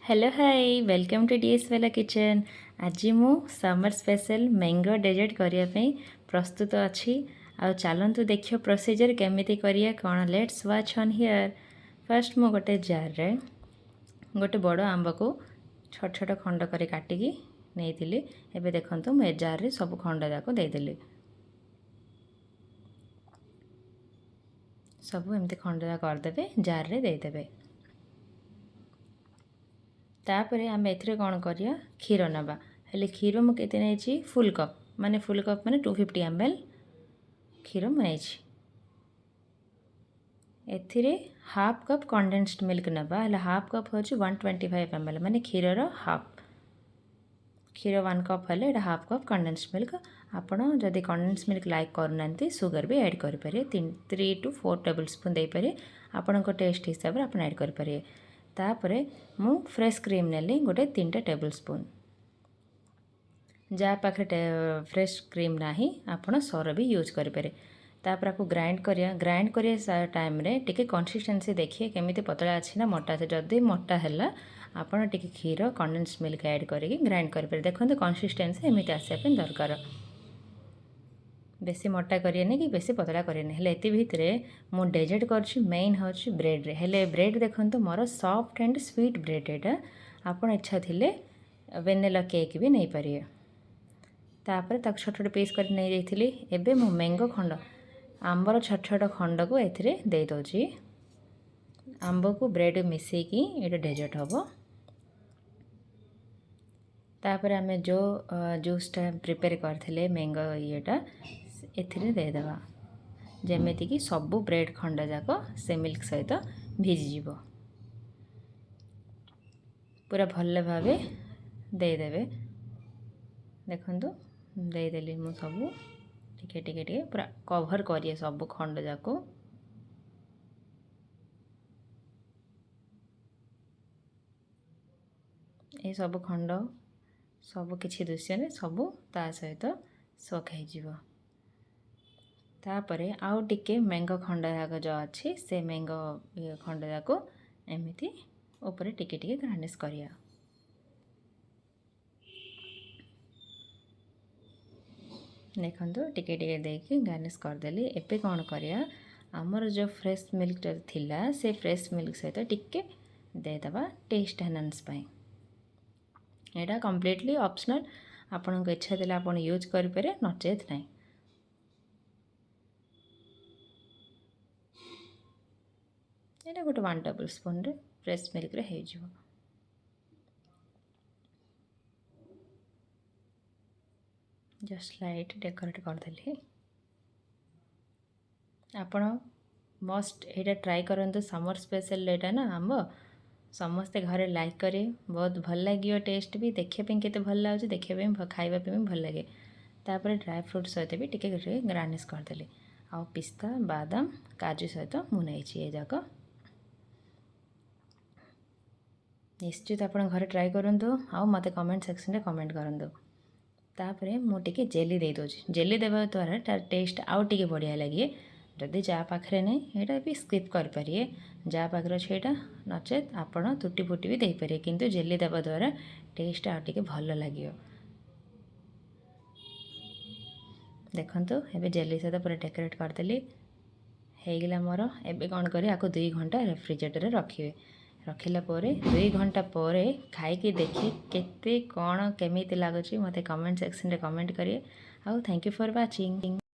Hello, hi, welcome to DS Bella Kitchen. ଆଜି ମୁଁ ସମର୍ special mango dessert କରିବା ପାଇଁ ପ୍ରସ୍ତୁତ ଅଛି। ଆଉ ଚାଲନ୍ତୁ ଦେଖିବ ପ୍ରୋସିଜର୍ କେମିତି କରିବା କ'ଣ। Let's watch on here. First ମୁଁ ଗୋଟେ ଜାର୍ରେ ଗୋଟେ ବଡ଼ ଆମ୍ବକୁ ଛୋଟ ଛୋଟ ଖଣ୍ଡ କରି କାଟିକି ନେଇଥିଲି। ଏବେ ଦେଖନ୍ତୁ, ମୁଁ ଏ ଜାର୍ରେ ସବୁ ଖଣ୍ଡ ଯାକ ଦେଇଦେଲି। ସବୁ ଏମିତି ଖଣ୍ଡ କରିଦେବେ, ଜାର୍ରେ ଦେଇଦେବେ। ତାପରେ ଆମେ ଏଥିରେ କ'ଣ କରିବା? କ୍ଷୀର ନେବା। ହେଲେ କ୍ଷୀର ମୁଁ କେତେ ନେଇଛି? ଫୁଲ୍ କପ୍, ମାନେ ଫୁଲ୍ କପ୍ ମାନେ 250 ml କ୍ଷୀର ମୁଁ ନେଇଛି। ଏଥିରେ ହାଫ୍ କପ୍ କଣ୍ଡେନ୍ସଡ୍ ମିଲ୍କ ନେବା। ହେଲେ ହାଫ୍ କପ୍ ହେଉଛି 125 ml, ମାନେ କ୍ଷୀରର ହାଫ୍। କ୍ଷୀର 1 କପ୍ ହେଲେ ଏଇଟା ହାଫ୍ କପ୍ କଣ୍ଡେନ୍ସ ମିଲ୍କ। ଆପଣ ଯଦି କଣ୍ଡେନ୍ସ ମିଲ୍କ ଲାଇକ୍ କରୁନାହାନ୍ତି, ସୁଗର ବି ଆଡ଼୍ କରିପାରିବେ। 3 ଟୁ 4 ଟେବୁଲ୍ ସ୍ପୁନ୍ ଦେଇପାରିବେ। ଆପଣଙ୍କ ଟେଷ୍ଟ ହିସାବରେ ଆପଣ ଆଡ଼୍ କରିପାରିବେ। ତାପରେ ମୁଁ ଫ୍ରେଶ୍ କ୍ରିମ୍ ନେଲି ଗୋଟେ 3ଟା ଟେବୁଲ୍ ସ୍ପୁନ୍। ଯାହା ପାଖରେ ଫ୍ରେଶ୍ କ୍ରିମ୍ ନାହିଁ, ଆପଣ ସର ବି ୟୁଜ୍ କରିପାରିବେ। ତାପରେ ଆକୁ ଗ୍ରାଇଣ୍ଡ କରିବା। ଗ୍ରାଇଣ୍ଡ କରିବା ଟାଇମ୍ରେ ଟିକେ କନସିଷ୍ଟେନ୍ସି ଦେଖିବେ, କେମିତି ପତଳା ଅଛି ନା ମୋଟା ଅଛି। ଯଦି ମୋଟା ହେଲା, ଆପଣ ଟିକେ କ୍ଷୀର, କଣ୍ଡେନ୍ସ ମିଲ୍କ ଆଡ଼୍ କରିକି ଗ୍ରାଇଣ୍ଡ କରିପାରିବେ। ଦେଖନ୍ତୁ, କନସିଷ୍ଟେନ୍ସି ଏମିତି ଆସିବା ପାଇଁ ଦରକାର। ବେଶୀ ମୋଟା କରିବେନି କି ବେଶୀ ପତଳା କରିବେନି। ହେଲେ ଏତି ଭିତରେ ମୁଁ ଡେଜର୍ଟ କରୁଛି, ମେନ୍ ହେଉଛି ବ୍ରେଡ଼୍ରେ। ହେଲେ ବ୍ରେଡ଼୍ ଦେଖନ୍ତୁ, ମୋର ସଫ୍ଟ ଆଣ୍ଡ ସୁଇଟ୍ ବ୍ରେଡ଼୍ ଏଇଟା। ଆପଣ ଇଚ୍ଛା ଥିଲେ ଭେନିଲା କେକ୍ ବି ନେଇପାରିବେ। ତାପରେ ତାକୁ ଛୋଟ ଛୋଟ ପିସ୍ କରି ନେଇଯାଇଥିଲି। ଏବେ ମୁଁ ମ୍ୟାଙ୍ଗୋ ଖଣ୍ଡ, ଆମ୍ବର ଛୋଟ ଛୋଟ ଖଣ୍ଡକୁ ଏଥିରେ ଦେଇଦେଉଛି। ଆମ୍ବକୁ ବ୍ରେଡ଼୍ ମିଶାଇକି ଏଇଟା ଡେଜର୍ଟ ହେବ। ତାପରେ ଆମେ ଯେଉଁ ଜୁସ୍ଟା ପ୍ରିପେୟାର କରିଥିଲେ, ମ୍ୟାଙ୍ଗୋ ଇଏଟା, ଏଥିରେ ଦେଇଦେବା, ଯେମିତିକି ସବୁ ବ୍ରେଡ଼୍ ଖଣ୍ଡ ଯାକ ସେ ମିଲ୍କ ସହିତ ଭିଜିଯିବ। ପୁରା ଭଲ ଭାବେ ଦେଇଦେବେ। ଦେଖନ୍ତୁ, ଦେଇଦେଲି ମୁଁ ସବୁ। ଟିକେ ଟିକେ ଟିକେ ପୁରା କଭର୍ କରିଏ ସବୁ ଖଣ୍ଡ ଯାକୁ। ଏସବୁ ଖଣ୍ଡ ସବୁ କିଛି ଦୃଶ୍ୟରେ ସବୁ ତା ସହିତ ସୋକ୍ ହେଇଯିବ। ତାପରେ ଆଉ ଟିକେ ମ୍ୟାଙ୍ଗୋ ଖଣ୍ଡ ଯାକ ଯେଉଁ ଅଛି, ସେ ମ୍ୟାଙ୍ଗୋ ଖଣ୍ଡ ଯାକୁ ଏମିତି ଉପରେ ଟିକେ ଟିକେ ଗାର୍ନିସ୍ କରିବା। ଦେଖନ୍ତୁ, ଟିକେ ଟିକେ ଦେଇକି ଗାର୍ନିସ୍ କରିଦେଲି। ଏବେ କ'ଣ କରିବା? ଆମର ଯେଉଁ ଫ୍ରେଶ୍ ମିଲ୍କଟା ଥିଲା, ସେ ଫ୍ରେଶ୍ ମିଲ୍କ ସହିତ ଟିକେ ଦେଇଦେବା ଟେଷ୍ଟ ଏନହାନ୍ସ ପାଇଁ। ଏଇଟା କମ୍ପ୍ଲିଟଲି ଅପସନାଲ୍। ଆପଣଙ୍କ ଇଚ୍ଛା ଥିଲେ ଆପଣ ୟୁଜ୍ କରିପାରିବେ, ନଚେତ୍ ନାହିଁ। ଏଇଟା ଗୋଟେ 1 ଟେବୁଲ୍ ସ୍ପୁନ୍ରେ ଫ୍ରେଶ୍ ମିଲ୍କରେ ହେଇଯିବ। ଜଷ୍ଟ ଲାଇଟ୍ ଡେକୋରେଟ୍ କରିଦେଲି। ଆପଣ ମଷ୍ଟ ଏଇଟା ଟ୍ରାଏ କରନ୍ତୁ। ସମର୍ ସ୍ପେଶାଲ୍ ଏଇଟା ନା, ଆମ୍ବ ସମସ୍ତେ ଘରେ ଲାଇକ୍ କରିବେ। ବହୁତ ଭଲ ଲାଗିବ। ଟେଷ୍ଟ ବି ଦେଖିବା ପାଇଁ କେତେ ଭଲ ଲାଗୁଛି। ଦେଖିବା ପାଇଁ, ଖାଇବା ପାଇଁ ବି ଭଲ ଲାଗେ। ତାପରେ ଡ୍ରାଏ ଫ୍ରୁଟ୍ ସହିତ ବି ଟିକେ ଟିକେ ଗାର୍ନିସ୍ କରିଦେଲି। ଆଉ ପିସ୍ତା, ବାଦାମ, କାଜୁ ସହିତ ମୁଁ ନେଇଛି ଏ ଯାକ। ନିଶ୍ଚିତ ଆପଣ ଘରେ ଟ୍ରାଏ କରନ୍ତୁ ଆଉ ମୋତେ କମେଣ୍ଟ ସେକ୍ସନରେ କମେଣ୍ଟ କରନ୍ତୁ। ତାପରେ ମୁଁ ଟିକେ ଜେଲି ଦେଇଦେଉଛି। ଜେଲି ଦେବା ଦ୍ୱାରା ତାର ଟେଷ୍ଟ ଆଉ ଟିକେ ବଢ଼ିଆ ଲାଗେ। ଯଦି ଯାହା ପାଖରେ ନାହିଁ, ଏଇଟା ବି ସ୍କିପ୍ କରିପାରିବେ। ଯାହା ପାଖରେ ଅଛି ଏଇଟା, ନଚେତ୍ ଆପଣ ତୁଟି ଫୁଟି ବି ଦେଇପାରିବେ। କିନ୍ତୁ ଜେଲି ଦେବା ଦ୍ୱାରା ଟେଷ୍ଟ ଆଉ ଟିକେ ଭଲ ଲାଗିବ। ଦେଖନ୍ତୁ, ଏବେ ଜେଲି ସହିତ ପୁରା ଡେକୋରେଟ୍ କରିଦେଲି। ହେଇଗଲା ମୋର। ଏବେ କ'ଣ କରିବେ? ଆକୁ 2 ଘଣ୍ଟା ରେଫ୍ରିଜରେଟରରେ ରଖିବେ। ରଖିଲା ପରେ, 2 ଘଣ୍ଟା ପରେ ଖାଇକି ଦେଖି କେତେ କ'ଣ କେମିତି ଲାଗୁଛି, ମୋତେ କମେଣ୍ଟ ସେକ୍ସନରେ କମେଣ୍ଟ କରିବେ। ଆଉ thank you for watching.